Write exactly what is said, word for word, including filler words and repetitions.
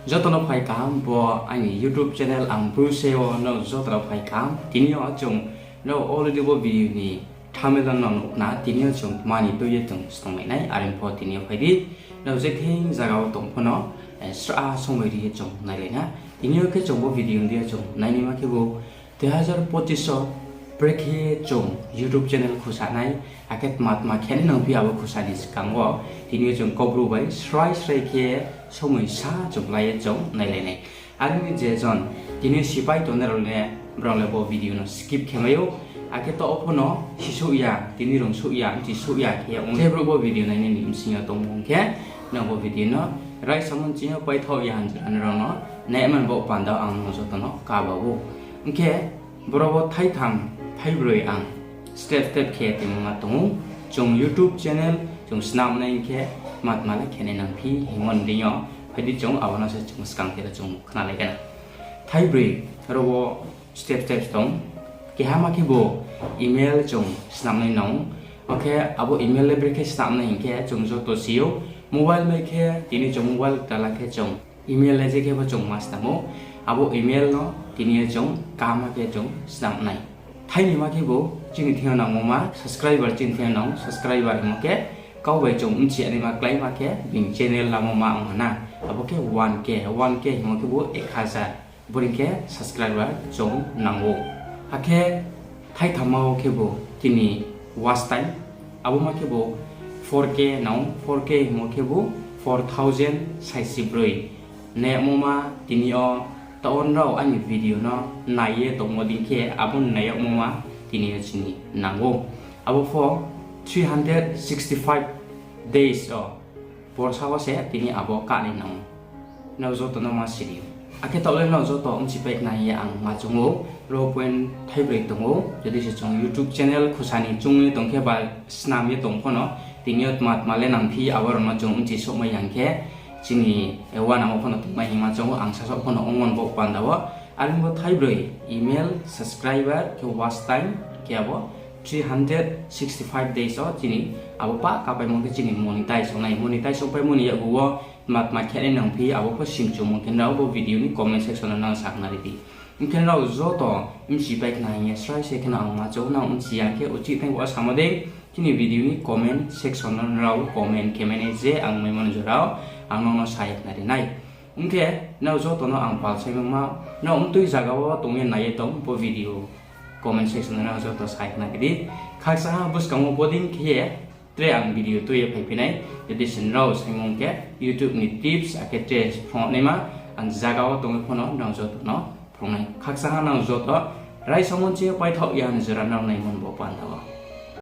Joto no phai kaham bo aini YouTube channel Ang Bru Se wo, nrao joto no phai kaham. Tini yo chung nrao already bo video ni thumbnail no nuh khna, tini yo chung tma ni tui ye chung snunglai nai, are pho tini yo phai di. Nrao je thing zaga wo tong pho no, eh, sra somoi ri ye chung nailai na. Tini yo khe chung bo video ni deing yo chung nainaima khebu, dui hazar pochis wo brekhe chung YouTube channel khusa nai, akhe tma tma khe nai nangphi abo khusa ni skang wo, tini yo chung Kaubru bai srai srai khe somoi sa chung lai ye chung nailai nai. Are mi je jon tini sipai tongnai rao le, brao le bo video no skip khe mai ou. Akhe to pho no sisouh ya, tini rung souh ya, bchi souh ya khe ong le brouh bo video nainai ni bsing yo tongmo ong khe, nrao bo video no raisa mung chini yo paithaoh ya hing je nrao no nai man bo panda ang nrao joto no kaba ou. Ong khe boro wo thaitham, thaibroi ang step step khe tongma tong ou. Chung YouTube channel chung snam nai hing khe tma tma le khe nai nangphi hingmo ni deing yo. Phai di chung abo no se chung skang khe chung khnalai gana. Thaibroi ro wo step step tong. Keha ma khebu email chung snam nai nang ou. Akhe abo email le brekhe snam nai hing khe chung joto si ou. Mobile mai khe tini chung mobile tala khe chung email le je khe bo chung ma snam ou. Abo email no tini yo chung kaham khe chung snam nai. Thaini ma khebu chini thing yo nangmo ma subscriber, chini thing yo nang subscriber hingmo khe kau bai chung bchi ya naima kláima khe bini channel lamo ma ong ha na. Abo khe one K, one K hingmo khebu ek hazar. Bo ni khe subscriber chung nang ou. Akhe thaitham ma wo khebu chini watch time, abo ma khebu four K nang ou, four K hingmo khebu four thousand saisi broi. Nai yagmo ma tini yo taoh wo nrao aini video no nai ye tongmo dei khe abo ni nai yagmo ma tini yo chini nang ou. Abo pho three hundred sixty five days wo, borsa wo se tini abo kahnai nang ou. Nrao joto no ma siri ou. Akhe taoh le nrao joto bchipai khna hing ye ang ma choung ou, ro point thaibroi tong ou. Jodi se chung YouTube channel khusa ni choung ye tong khe ba snam ye tong pho no, tini yo tma tma le nangphi abo rao no chung bchi souhmai ya hing khe, chini, eh, uanamo pho no tongmai hingma choung ou, ang sasaoh pho no ongmo ni bo panda wo. Are bo thaibroi email, subscriber, khe watch time, khe abo three hundred sixty five days wo chini abo pah kapaimo khe chini monetize ong nai. Monetize ongpaimo ni yakgu wo tma tma khe nai nangphi abo pho simchumo khe nrao bo video ni comment section no nang sakhnari di. Ong khe nrao joto bchipai khna hing ye srai se khe no ang ma choung ou, nang bchi ya khe uchih tang bo samo dei chini video ni comment section no nrao comment khe mai nai je ang maimo ni jora wo ang nrao no sa ye khnari nai. Ong khe nrao joto no ang pal saimo ma, nrao mtui zaga wo tong ye nai ye tong bo video comment section no nrao joto sa ye khnari di. Khakchangha buskang wo bodei khe ye tre ang video tui ye phaiphi nai. Jodi se nrao saimung khe YouTube ni tips akhe tre phrungnaima ang zaga wo tong ye pho no nrao joto no phrung nai. Khakchangha nrao joto raisa mung chini yo paithaoh ya ni jora nrao naimo ni bo panda wo.